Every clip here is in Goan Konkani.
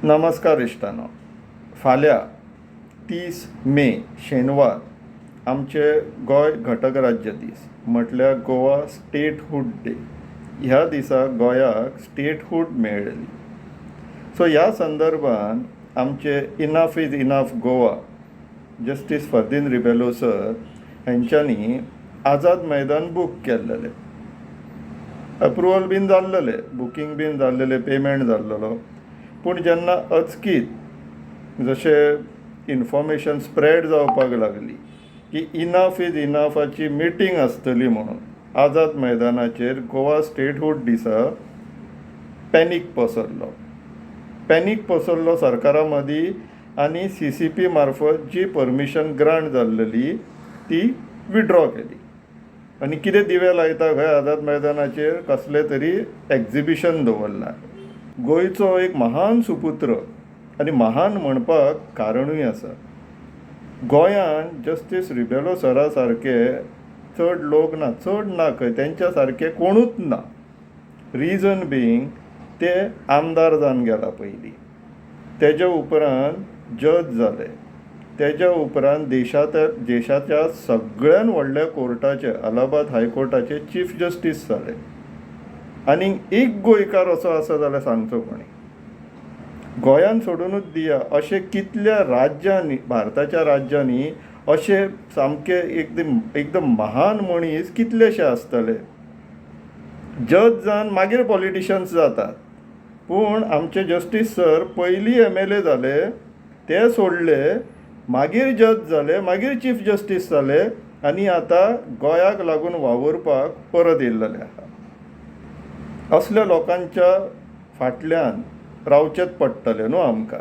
नमस्कार इश्टानो. फाल्यां 30 मे, शेनवार, आमचे गोंय घटक राज्य दीस, म्हटल्यार गोवा स्टेटहूड डे. ह्या दिसा गोंयाक स्टेटहूड मेळ्ळेली. सो ह्या संदर्भान आमचे enough is enough Goa, justice Ferdinand Rebelo sir हेंच्यांनी आझाद मैदान बूक केल्लेलें. अप्रुवल बीन जाल्लेलें, बुकींग बीन जाल्लेलें, पेमेंट जाल्लेलो. पूण जेन्ना अचकीत जशें इनफोर्मेशन स्प्रेड जावपाक लागली की इनफ is इनफाची मिटींग आसतली म्हणून आझाद मैदानाचेर गोवा स्टेटहूड दिसा, पॅनीक पसरलो. पॅनीक पसरलो सरकारा मदीं आनी सीसीपी मार्फत जी परमिशन ग्रांट जाल्लेली ती विड्रॉ केली आनी कितें दिवे लायता खंय आझाद मैदानाचेर कसलें तरी एक्जिबिशन दवरलां. गोंयचो एक महान सुपुत्र, आनी महान म्हणपाक कारणूय आसा, गोंयांत जस्टीस रिबेलो सरा सारके चड लोक ना, चड ना खंय, तेंच्या सारके कोणूच ना. रिजन बिंग, ते आमदार जावन गेला पयलीं, तेज्या उपरांत जज जाले, तेज्या उपरांत देशाच्या सगळ्यान व्हडल्या कोर्टाचे, अलाहाबाद हायकोर्टाचे चीफ जस्टीस जाले. आनीक एक गोंयकार असो आसा जाल्यार सांगचो कोणी. गोंयान सोडुनूच दिया, अशे कितल्या राज्यांनी, भारताच्या राज्यांनी अशे सामके एकदम एकदम महान मनीस कितलेशे आसतले? जज जावन मागीर पॉलिटिशन्स जातात, पूण आमचे जस्टीस सर पयलीं एमएलए जाले, ते सोडले, मागीर जज जाले, मागीर चीफ जस्टीस जाले आनी आतां गोंयाक लागून वावुरपाक परत येयल्लेले आहा. असल्या लोकांच्या फाटल्यान रावचेंच पडटलें न्हू आमकां.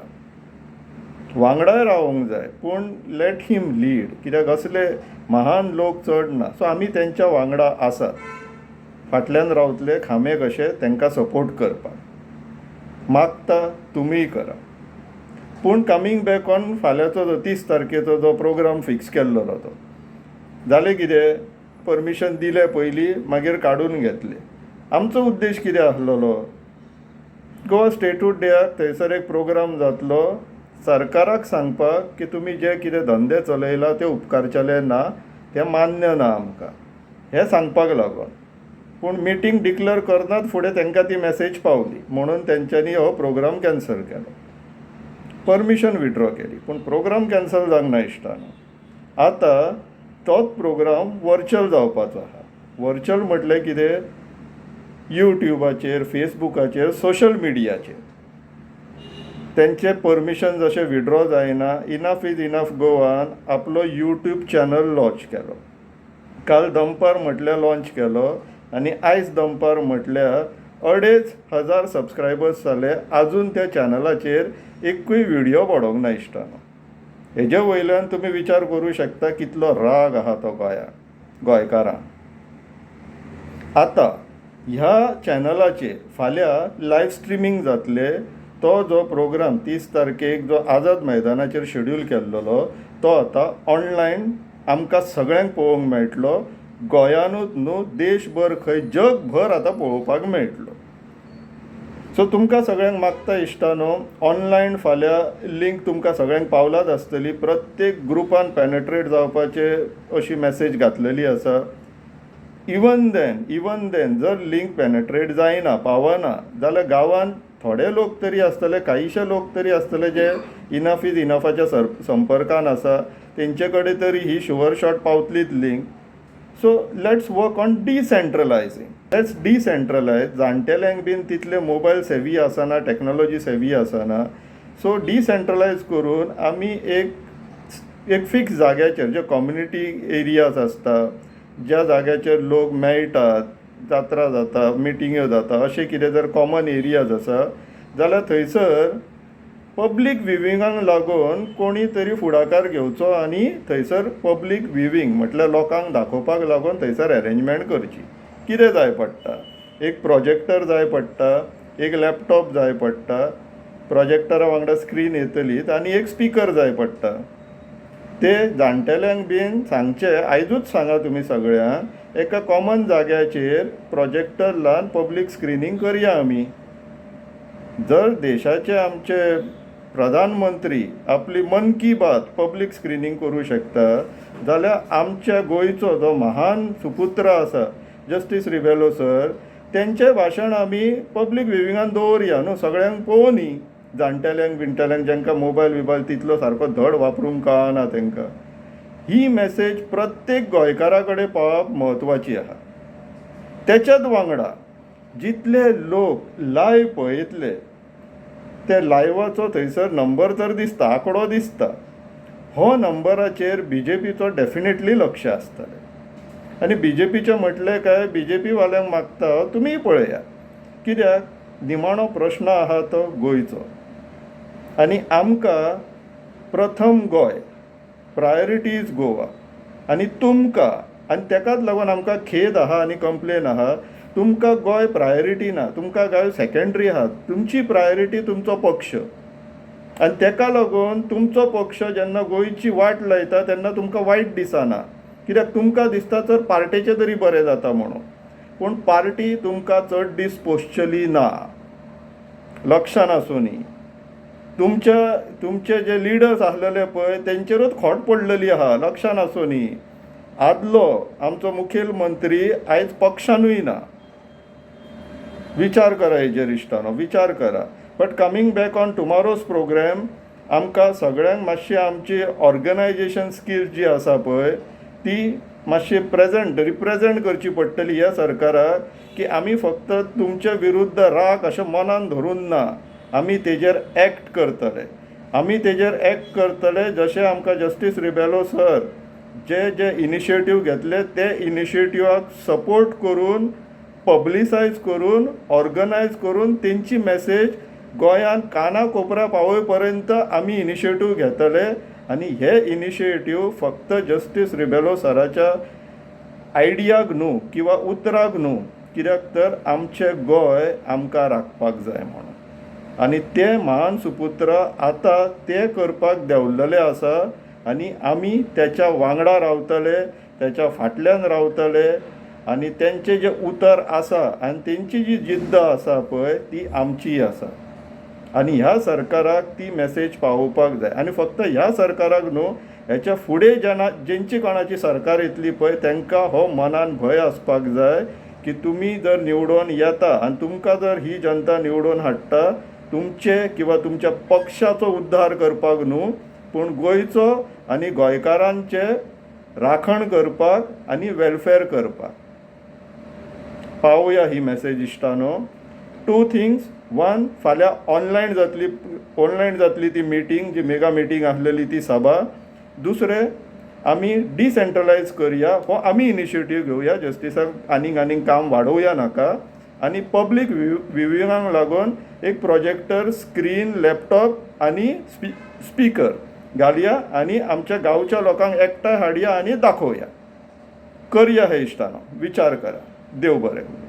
वांगडाय रावोंक जाय, पूण let him lead, कित्याक असले महान लोक चड ना. सो आमी तेंच्या वांगडा आसात, फाटल्यान रावतले खांबे कशे तांकां सपोर्ट करपाक. मागता, तुमीय करा. पूण कमींग बॅक ऑन फाल्यांचो जो 30 तारखेचो जो प्रोग्राम फिक्स केल्लो, तो जालें कितें, परमिशन दिलें पयलीं, मागीर काडून घेतलें. आमचो उद्देश कितें आसलेलो? गोवा स्टेटहूड डेयाक थंयसर एक प्रोग्राम जातलो, सरकाराक सांगपाक की तुमी जे कितें धंदे चलयला ते उपकारचेले ना, ते मान्य ना आमकां, हें सांगपाक लागून. पूण मिटींग डिक्लेर करनात फुडें तांकां ती मॅसेज पावली म्हणून तेंच्यांनी हो प्रोग्राम कॅन्सल केलो, परमिशन विड्रॉ केली, पूण प्रोग्राम कॅन्सल जावंक ना इश्टानो. आतां तोच प्रोग्राम वर्च्युअल जावपाचो आहा. वर्च्युअल म्हटलें कितें? युट्युबाचेर, फेसबुकाचेर, सोशल मिडियाचेर. तेंचें परमिशन जशें विड्रॉ जायना, इनफ is enough गोवान आपलो युट्यूब चॅनल लॉन्च केलो. काल दनपार म्हटल्यार लॉन्च केलो आनी आयज दनपार म्हटल्यार 2500 सबस्क्रायबर्स जाले. आजून त्या चॅनलाचेर एकूय विडियो पडोंक ना इश्टानो. हेजे वयल्यान तुमी विचार करूं शकता कितलो राग आहा तो गोंयांत, गोंयकारांक. आतां ह्या चॅनलाचेर फाल्यां लायव स्ट्रिमींग जातलें. तो जो प्रोग्राम 30 तारखेक जो आझाद मैदानाचेर शेड्यूल केल्लोलो, तो आतां ऑनलायन आमकां सगळ्यांक पळोवंक मेळटलो. गोंयानूच न्हू, देशभर खंय जगभर आतां पळोवपाक मेळटलो. सो तुमकां सगळ्यांक मागता इश्टानो, ऑनलायन फाल्यां लिंक तुमकां सगळ्यांक पावलाच आसतली. प्रत्येक ग्रुपान पेनेट्रेट जावपाचे अशी मॅसेज घातलेली आसा. इवन then जर लिंक पेनेट्रेट जायना, पावना जाल्यार गांवांत थोडे लोक तरी आसतले, काहीशे लोक तरी आसतले जे इनफ is इनफाच्या संपर्कान आसा, तेंचे कडेन तरी ही शुअर शॉट पावतलीच link. So let's work on decentralizing. Let's decentralize. जाणटेल्यांक बीन तितले मोबायल सेवी आसना, टॅक्नोलॉजी सेवी आसना. सो डिसेंट्रलायज करून आमी एक एक फिक्स जाग्याचेर, जे कम्युनिटी एरियाज आसता, ज्या जाग्याचेर लोक मेळटात, जात्रा जाता, मिटिंग्यो जाता, अशें कितें जर कॉमन एरियाज आसा जाल्यार थंयसर पब्लीक विविंगाक लागून कोणी तरी फुडाकार घेवचो आनी थंयसर पब्लीक विवींग म्हटल्यार लोकांक दाखोवपाक लागून थंयसर एरेंजमेंट करची. कितें जाय पडटा? एक प्रोजेक्टर जाय पडटा, एक लॅपटॉप जाय पडटा, प्रोजेक्टरा वांगडा स्क्रीन येतलीच आनी एक स्पिकर जाय पडटा. ते जाणटेल्यांक बीन सांगचें, आयजूच सांगा तुमी सगळ्यांक, एका कॉमन जाग्याचेर प्रोजेक्टर लावन पब्लीक स्क्रिनींग करया आमी. जर देशाचे आमचे प्रधानमंत्री आपली मन की बात पब्लीक स्क्रिनींग करूंक शकता जाल्यार आमच्या गोंयचो जो महान सुपुत्र आसा जस्टीस रिबेलो सर तेंचें भाशण आमी पब्लीक विविंगान दवरया न्हय सगळ्यांक पळोवनी जाणटेल्यांक बिणटेल्यांक जांकां मोबायल बिबायल तितलो सारको धड वापरूंक कळना तांकां. ही मॅसेज प्रत्येक गोंयकारा कडेन पावप म्हत्वाची आसा. तेच्याच वांगडा जितले लोक लायव पळयतले ते लायवाचो थंयसर नंबर तर दिसता, आंकडो दिसता. हो नंबराचेर बीजेपीचो डेफिनेटली लक्ष आसतलें. आनी बीजेपीचें म्हटलें काय बीजेपी वाल्यांक मागता तुमीय पळयात. कित्याक निमाणो प्रश्न आसा तो गोंयचो. आनी आमकां प्रथम गोंय, प्रायोरिटी is Goa. आनी तुमकां आनी ताकाच लागून आमकां खेद आसा आनी कंप्लेन आसा, तुमकां गोंय प्रायोरिटी ना, तुमकां गोंय सेकेंडरी आसा. तुमची प्रायोरिटी तुमचो पक्ष. आनी ताका लागून तुमचो पक्ष जेन्ना गोंयची वाट लायता तेन्ना तुमकां वायट दिसना. कित्याक तुमकां दिसता तर पार्टेचें तरी बरें जाता म्हणून. पूण पार्टी तुमकां चड दीस पोसचेली ना. लक्षान आसूनी. तुमच्या तुमचे जे लिडर्स आसलेले पळय तेंचेरूच खोट पडलेली आसा. लक्षान आसूनी. आदलो आमचो मुखेल मंत्री आयज पक्षानूय ना. विचार करा हेजेर इश्टानो, विचार करा. But coming back on tomorrow's programme, आमकां सगळ्यांक मातशी आमची ऑर्गनायजेशन स्किल्स जी आसा पळय ती मातशी प्रेजेंट रिप्रेजेंट करची पडटली ह्या सरकाराक की आमी फक्त तुमचे विरुद्ध राग अशें मनान धरून ना, आमी तेजेर एक्ट करतले. आमी तेजेर एक्ट करतले जशें आमकां जस्टीस रिबेलो सर जे जे इनिशिएटीव घेतले ते इनिशिएटिवाक सपोर्ट करून, पब्लिसायज करून, ऑर्गनायज करून तेंची मॅसेज गोंयांत काना कोपऱ्या पावय पर्यंत आमी इनिशिएटीव घेतले. आनी हे इनिशिएटीव फक्त जस्टीस रिबेलो सराच्या आयडियाक न्हू किंवा उतराक न्हू, कित्याक तर आमचें गोंय आमकां राखपाक जाय म्हणून. आनी ते महान सुपुत्र आतां ते करपाक देंवलेले आसा आनी आमी तेच्या वांगडा रावतले, तेच्या फाटल्यान रावतले आनी तेंचें जें उतर आसा आनी तेंची जी जिद्द आसा पळय ती आमचीय आसा. आनी ह्या सरकाराक ती मॅसेज पावोवपाक जाय. आनी फक्त ह्या सरकाराक न्हू, हेच्या फुडें जेन्ना जेंची कोणाची सरकार येतली पळय तांकां हो मनान भंय आसपाक जाय की तुमी जर निवडून येता आनी तुमकां जर ही जनता निवडून हाडटा, तुमचे किंवा तुमच्या पक्षाचो उद्धार करपाक न्हू, पूण गोंयचो आनी गोंयकारांचे राखण करपाक आनी वेलफेर करपाक. पावोया ही मॅसेज इश्टानो. टू थिंग्स, वन, फाल्यां ऑनलायन जातली, ऑनलायन जातली ती मिटींग, जी मेगा मिटींग आसलेली ती सभा. दुसरें, आमी डिसेंट्रलायज करया, हो आमी इनिशिएटीव घेवया, जस्टिसाक आनीक आनीक काम वाडोवया नाका. आनी पब्लीक विविंगाक लागून एक प्रोजेक्टर, स्क्रीन, लॅपटॉप आनी स्पिकर घालया आनी आमच्या गांवच्या लोकांक एकठांय हाडया आनी दाखोवया. करया हे इश्टानो, विचार करा. देव बरें करूं.